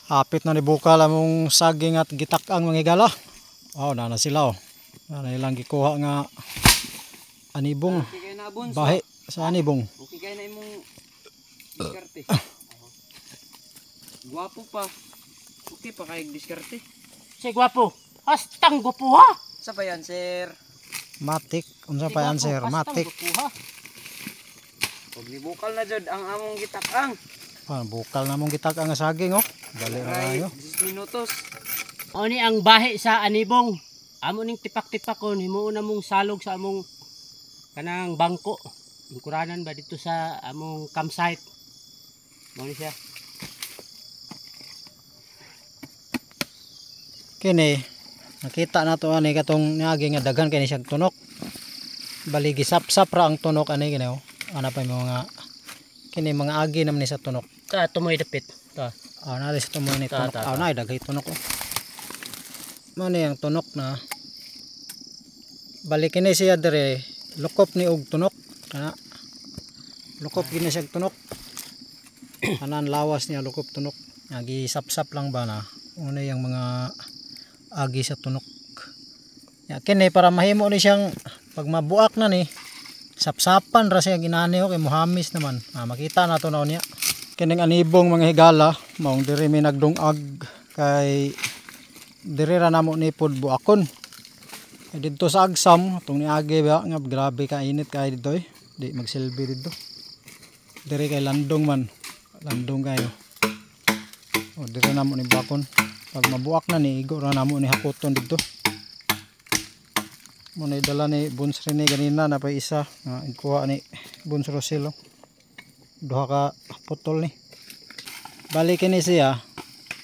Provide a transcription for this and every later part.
Hapit na ni bukal among saging at gitak-ang mga higala. Oh, na sila oh. Na ilang gikuha nga anibong. Okay na bunso. Bahi sa anibong. Okay kay na imong diskarte. Guwapo pa. Okay pa kay diskarte. Si gwapo. Hastang gwapo ha. Sa pa yan, sir? Matik, unsa pa yan sir? Matik. Pag nibukal na jud ang among gitak-ang. Ah, bukal na mong gitak-ang nga saging oh. Dali ra Ay, kayo. 10 minutos. O ni ang bahi sa anibong. Amo ning tipak-tipakon, himuon na mong salog sa among kanang bangko. Ingkuranan ba dito sa among campsite. Mao ni siya. Kini nakita na to ani katong niagi nga daghan kini siyang tunok. Bali gisap-sap ra ang tunok ani kini oh. Ana pa yung mga kini mga agi naman ni sa tunok. Ta tumoy dapit. Ta. Ah, na sa tumoy ni Ta, tunok. ta, Ah, ta. na daghay tunok oh. Mao ni ang tunok na. Bali kini siya dire lukop ni og tunok. Kana. Lukop gini siya og tunok. Kanan lawas niya lukop tunok. Gisap-sap lang ba na. Una yung mga agi sa tunok. Ya kini para mahimo ni siyang pag mabuak na ni sapsapan ra siya ginani kay muhamis naman. Ah, makita na to na niya. Kining anibong mga higala maong diri mi nagdungag kay diri ra namo ni pod buakon. Kay didto sa Agsam atong niagi ba nga grabe ka init kay didto eh. Di magsilbi didto. Diri kay landong man. Landong kayo. O diri namo ni buakon. Pag mabuak na ni igo ra namo ni hakuton didto. Mo na dala ni Buns Rene ganina na pa isa nga ikuha ni Buns Roselo. Duha ka putol ni. Bali kini siya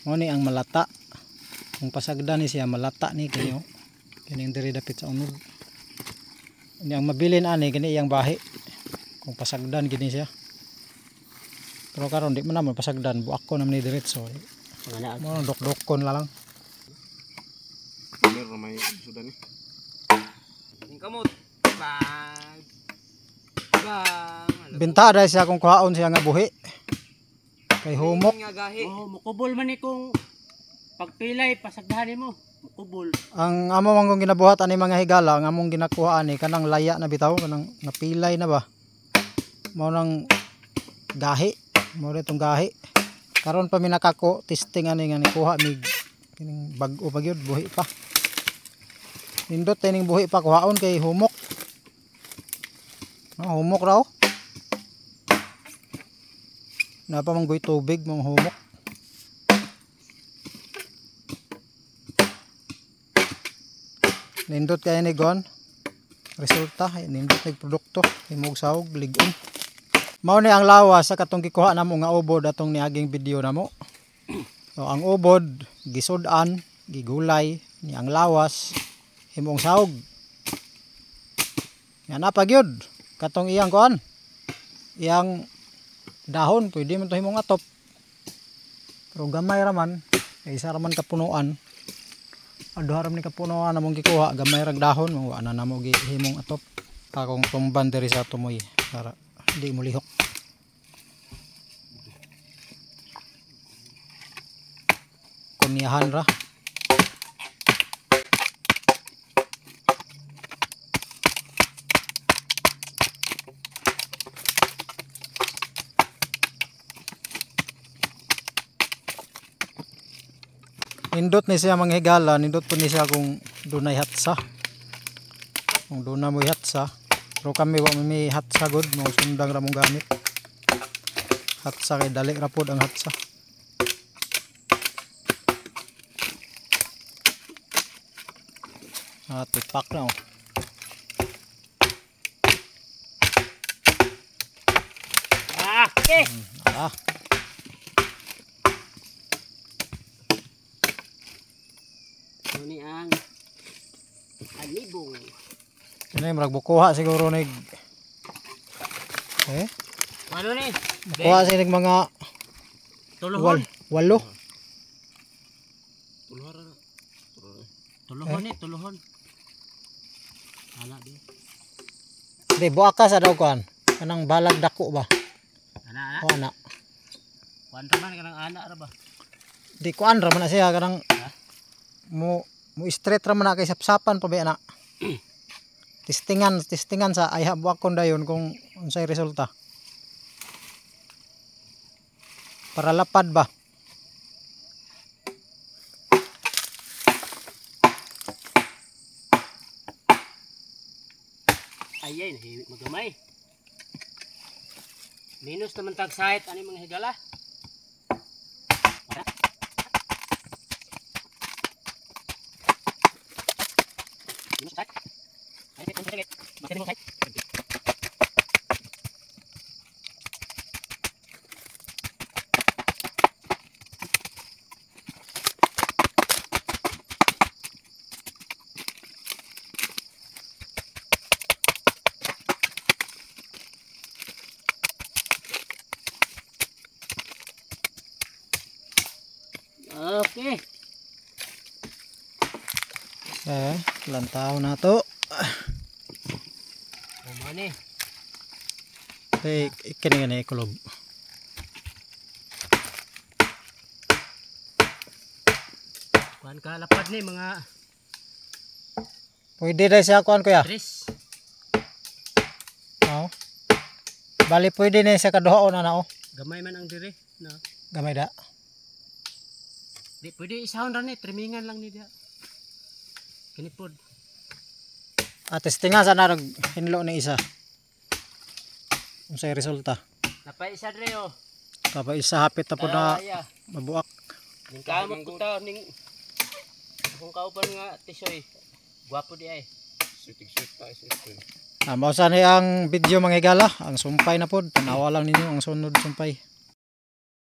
mo ni ang malata. Kung pasagdan ni siya malata ni kini oh. Kining diri dapit sa unod. Ni ang mabilin ani kini iyang bahi. Kung pasagdan kini siya. Pero karon di man na pasagdan, buak ko naman ni diretso. Mga Mo nang dukdukon la lang. Meron may sudan ni. Ning kamot. Bang. Bang. Binta dahil siya kung kuhaon siya nga buhi. Kay humok. Nga gahi. Oh, mukubol man ni kung pagpilay pasagdahan nimo. Mukubol. Ang amo man kong ginabuhat ani mga higala, ang among ginakuha ani kanang laya na bitaw, kanang napilay na ba. Mao nang gahi, mao itong gahi. Karon pa mi nakako testing ani nga nikuha mig kining bag-o pa gyud buhi pa. Nindot ining buhi pa kuhaon kay humok. No, humok raw. Napa man goy tubig mong humok. Nindot kay ni gon. Resulta nindot nig produkto himog sahog lig-on. Mao ni ang lawas sa katong gikuha namo nga ubod atong niaging video namo. So ang ubod gisud-an, gigulay ni ang lawas himong sahog. Nga na pa gyud katong iyang kuan. Iyang dahon pwede man to himong atop. Pero gamay ra man, kay isa ra man kapunuan. Duha ra man ni kapunuan among gikuha, gamay rag dahon, wa na namo gihimong atop. Akong tumban diri sa tumoy para di mo lihok. Kunyahan ra. Nindot ni siya mga higala, nindot po ni siya kung dunay hatsa. Kung dunay mo'y hatsa. Pero kami wa may hatsa gud, mo sundang ra mong gamit. Hatsa kay dali ra pod ang hatsa. Ah, tipak na oh. Ah, okay. Ah. Ano ni ang anibong. Kini murag bukuha siguro nig. Eh? Ano ni? Bukuha sig mga Tuluhon. walo. Tuluhon ni, tuluhon. Ana di. Di buaka sa daw kuan. Kanang balag dako ba? Ana ana. O ana. Kuan ra man kanang ana ra ba? Di kuan ra man na siya kanang mo mo straight ra man na kay sapsapan pa ba na. Testingan, testingan sa ay buakon dayon kung unsay resulta. Para lapad ba? Ay ay, nahimik magamay. Minus naman tag site ani mga higala. Minus site. Ay, ay, ay, ay, ay. Okay. Eh, lantaw na to. Tama ni. Eh, kini gani kulob. Kuan ka lapad ni mga Pwede dai siya kuan, kuya. tres. Oo. Bali pwede na siya kaduhaon ana oh. Gamay man ang dire, no. Gamay da. Di pwede isahon ra ni, trimingan lang ni diha. Kini pod. Ah, testingan sa narag hinlo ni isa. Unsay resulta? Napay isa dire oh. Kapag isa hapit na po na Tara, mabuak. Ning kamot ko ta ning akong kauban nga tisoy. Gwapo di ay. Sweet pa sweet. Ah, mao sa ni ang video, mga higala, ang sumpay na pod. Tanawa lang ninyo ang sunod sumpay.